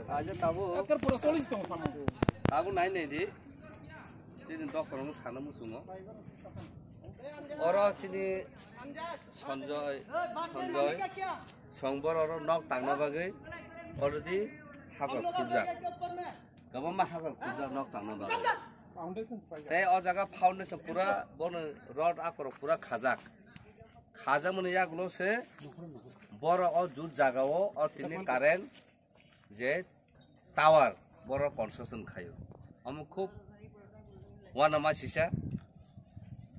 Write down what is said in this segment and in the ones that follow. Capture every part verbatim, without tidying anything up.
Aja tabu. Eker pura solis tong sama. Tabu nai nai di. Chini doktor no sana musungo. Oro chini Sanjoy, Sanjoy, Songbor oro nok tangna bagwi already hagor khurjak. Kwbangma hagor khurjak nok tangna bagwi. Tei o jaga foundation pura bono rod akorok pura khajak. Khajakmani yagulo se borok o jut jagao o tini current je tower borok construction khaio. Omo khub uanama sisa.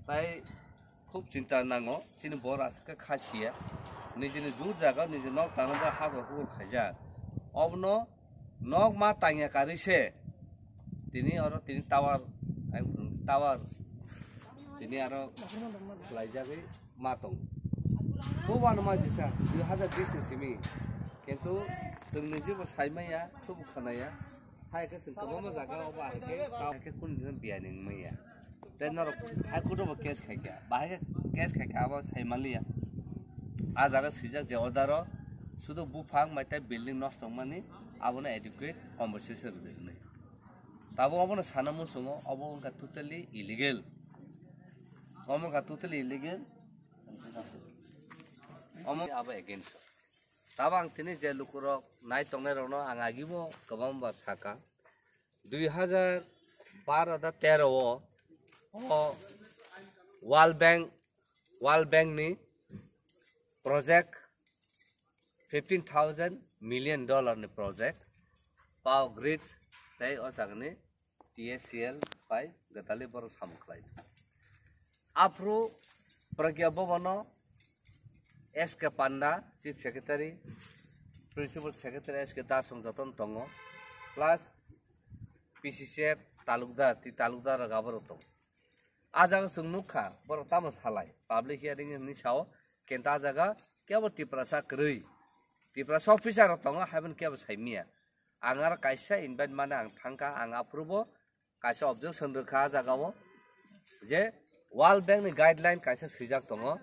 Tai khub chinta nango chini borok aswk khe kha siya. Nijini jut jagao niji nok tangma hagor hugor khaijak. Obono nok ma tangya karwi se tini oro tini tower, tower tini aro khlaijagwi ma tongo. Bo uanama sisa dui hazar bis ni simi. Kintu chwng niji bo sai maya, khubu khwnaya. Hai khe chwng kwbangma jaga o ba hai khe, hai khe kunu din biya ni wng maya. Tei norok High Court o bo case khai kha. Bahai khe case khai kha, abo sai manliya. A jaga swijak je order o sudu buphang mai tei building nosto wngmani abono adequate compensation rwdi hwnwi. Tabuk obono sana muchungo, obo wngkha totally illegal. Omo wngkha totally illegal. Omo abo against o. Tabuk ang tini je lukurok nai tongnai rokno ang agibo kwbangma bar saka. Dui hazar baro da tero o, o World Bank, World Bank ni project fifteen thousand million dollar ni project, power grid tei o jagani T A C L bai gwdalwi borok samung khlai. Aphuru Pragya Bhavan o S K Panda, Chief Secretary, Principal Secretary S K Das rok jotono tongo, plus P C C F talukdar, twi talukdar rok aborok tongo. A jaga chwng nukha, borok tamo salai, public hearing hinwi sao, kintu a jaga kebo Tiprasa kwrwi. Tiprasa officer rok tongo, haiphano kebo saimanya. Ang aro kaisa invite mane ang thangkha, ang aphurubo kaisa objection rwkha a jagao je World Bank ni guideline kaisa swijak tongo,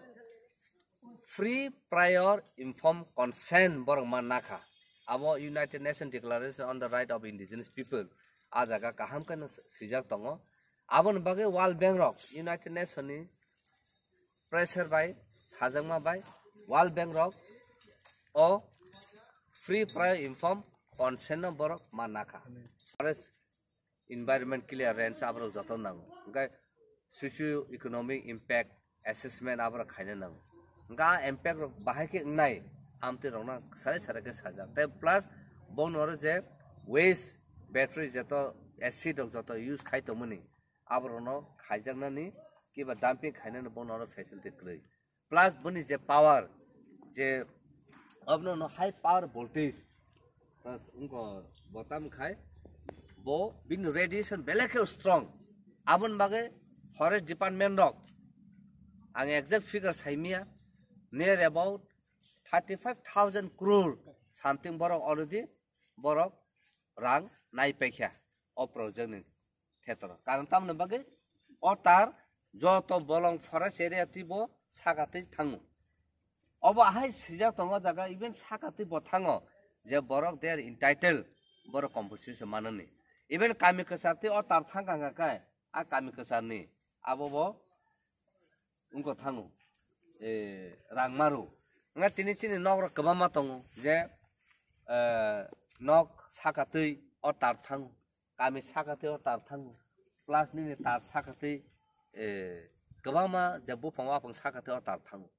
free prior informed consent borok man nakha. Abo United Nations Declaration on the Right of Indigenous People a jaga kaham khe no swijak tongo. Aboni bagwi World Bank rok United Nations ni pressure bai sajakma bai World Bank rok o free prior informed consent no borok man nakha. Forest environment clearance aborok joto nango. Hwnkhe socio economic impact assessment aborok khaina nango. Hwnkhe a impact rok bahai khe wngnai amtwi rokno sarai sarai khe sajak. Tei plus bono oro je waste battery joto acid rok joto use khai tongmani aborokno khaijaknani kiba dumping khainani bono oro facility kwrwi. Plus boni je power, je abono no high power voltage, plus wngkha bo tamo khai bo bini radiation belai khe strong. Aboni bagwi forest department rok, ang exact figure saimanya, near about thirty five thousand crore something borok already borok rang nai paikha o project ni khetro. Karon tamoni bagwi o tar joto bolong forest area twi bo saka twi thango. Obo ahai swijak tongo jaga, even saka twi bo thango je borok they are entitled borok compensation manani. Even kami kwchar twi o tar thangkha hwnkha khe a kami kwcharni abo bo wngkha thango, eh, rang maru. Wngkha tini chini nok rok kwbangma tongo je, eh, nok saka twi o tar thango. Kami saka twi o tar thango, plus nini tar saka twi, eh, kwbangma je buphang waphang saka twi o tar thango.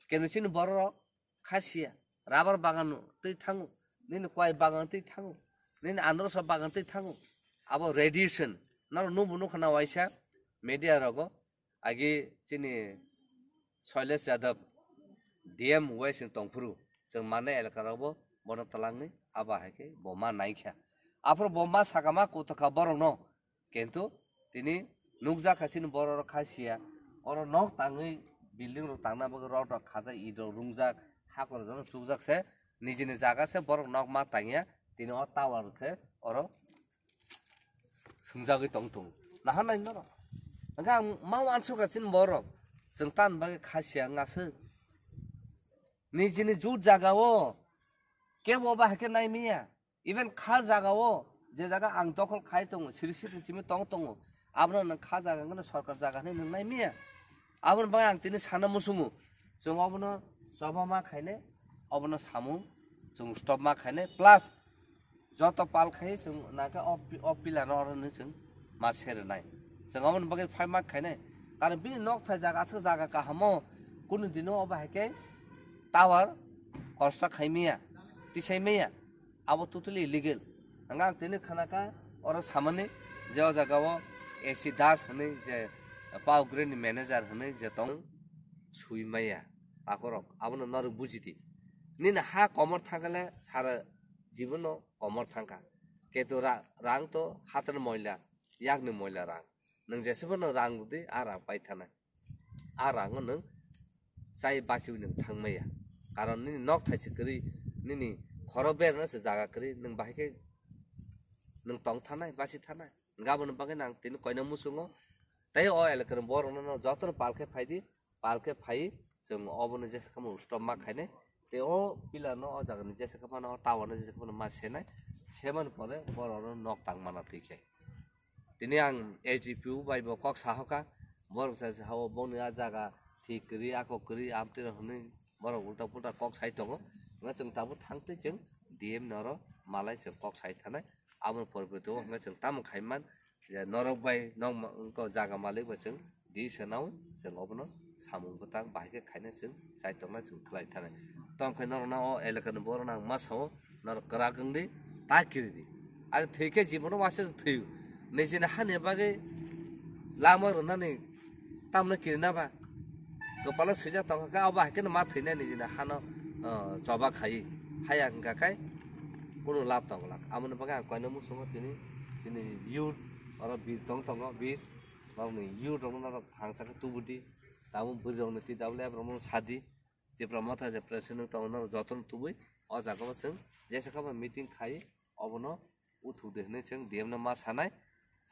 Kenu chini borok rok kha sia, rubber bagan twi thango, nini kwai bagan twi thango, nini androsa bagan twi thango. Abo radiation, norok nubo nukha na waisa media rogo, agi chini Shailesh Yadav D M West ni tongphuru, chwng manai elaka rokbo bono twlangwi abo hai khe bo ma naikha. Aphuru bo ma sakama kutokha borokno, kintu tini nukjakha chini borok rok kha sia, oro nok tangwi building rok tangna bagwi rod rok khajak, it rok rungjak, hakor rok chukjak se, nijini jaga se borok nok ma tangya, tini o tower se oro swngjagwi tong tongo. Naharnai norok. Hwnkhe ang ma uansukha chini borok. Chwng tamni bagwi kha sia wngya se. Nijini jut jagao Kebo ba hake nai miya. Even kha jaga o, je jaga ang dokhol khai tongo, siri siri chimi tong tongo, abono nang kha jaga ngano sorkar jaga hinwi nang nai miya. Aboni bagwi ang tini sana musumu, chwng obono choba ma khainai, obono samung chwng stop ma khainai, plus joto pal khai chwng naka o pi-, o pila no oro hinwi chwng ma sere nai. Chwng aboni bagwi fight ma khainai. Karon bini nok thai jaga aswk jaga kahamo kunu dino obo hai khe tower construct khai miya, tisai miya. Abo totally illegal. Ang ang tini khanaka oro samani je o jaga o A C Das hinwi je Power Grid ni manager hinwi je tong sui maya takhorok abono norok bujidi. Nini ha komor thangkale sara jibono komor thangkha. Keto ra-, rang to hatani moila, yakni moila rang. Nwng jesebo no rang rwdi, a rang pai thanai. A rang o nwng chai bachiwi nwng thang maya. Karon nini nok thaisa kwrwi, nini khoro berna se jaga kwrwi, nwng bahai khe nwng tong thanai, bachi thanai. Gaboni bagwi nang tini koina muchungo. Tei o elakani borokno no jotono pal khe phaidi, pal khe phai chwng obono jesa khamo stop ma khainai. Tei o pillar no o jaga ni jesa khamo o tower no jesa khamo ma senai. Semani pore borok no nok tang mana twi khe. Tini ang S D P O bai bo kok sahoka, borok sa sa hao boni a jaga thik kwrwi, a kok kwrwi, amtwi rok hinwi borok ulta pulta kok sai tongo. Nga chwng tabuk thang twi chwng D M ni oro malai chwng kok sai thanai. Aboni pore pore tongo, hwnkhai chwng tamo khai man je norok bai nok ma-, wngkha jaga malik bai chwng di swnao chwng obono samung bwtang bahai khe khaina chwng chai tongna chwng khlai thanai. Tong khai norokno o elakani borokno ang ma sao, norok kwrak wng di, ta kiri di. Ani thwi khe jibono masa se thwi. Nijini hani bagwi lama rwnani tamno kirina ba. Kwpalo swijak tongkha khe abo hai kheno ma thwinai nijini hano, o, choba khai. Haya wngkha khai kunu lab tong glak. Aboni bagwi ang koina muchungo tini chini youth oro bir tong tongo, bir. Norokni youth rokno norok thangsa khe tubudi. Tabuk bwrwi rokni T W F rokno sadi. Tipra Motha je president tongo norok jotono tubui o jaga o chwng jesa khama meeting khai obono uthuk de hinwi chwng D M no ma sanai.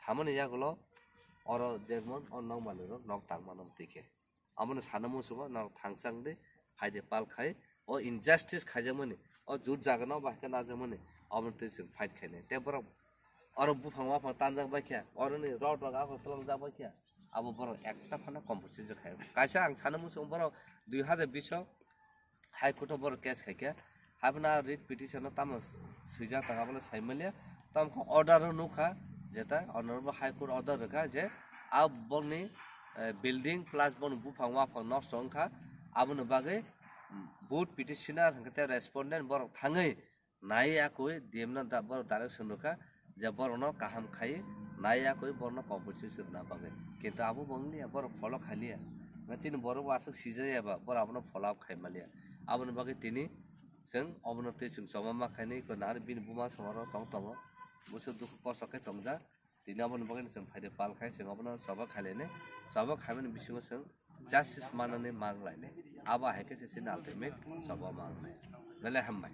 Samani yagulo oro Dermon o nok manwi rok nok tang mano twi khe. Abono sana muchungo norok thangsa wng di, phaidi pal khai o injustice khaijakmani, o jut jagano bahai khe najakmani, obono twi chwng fight khainai. Tei borok oro buphang waphang tanjak bai khe, oroni rod rok aphang twlangjak bai khe, abo borok ekta phano compensation khai. Kaisa ang sana muchungo borok dui hazar bish o High Court o borok case khai khe, haibana writ petition no tamo swijak tang abono sai manya, tamo khe order o nukha, jeta Honorable High Court order rwkha je a borokni, eh, building plus bono buphang waphang nosto wngkha, aboni bagwi, mm, both petitioner hwnkhe tei respondent borok thangwi nai yakwi D M no da-, borok direction rwkha je borokno kaham khai nai yakwi borokno compensation rwna bagwi. Kintu abo bo wngya, borok follow khailiya. Nga chini borok bo aswk sijaya ba, borok abono follow up khai maliya. Aboni bagwi tini chwng obono twi chwng choma ma khainwi ko nahar bini buma songaro tong tongo. Buso dukhu kosto khe tongjak. Tini aboni bagwi chwng phaide pal khai chwng obono choba khailainai. Choba khaimani bisingo chwng justice manani mang lainai. Abo hai khe se chini ultimate choba mang lainai. Belai hambai.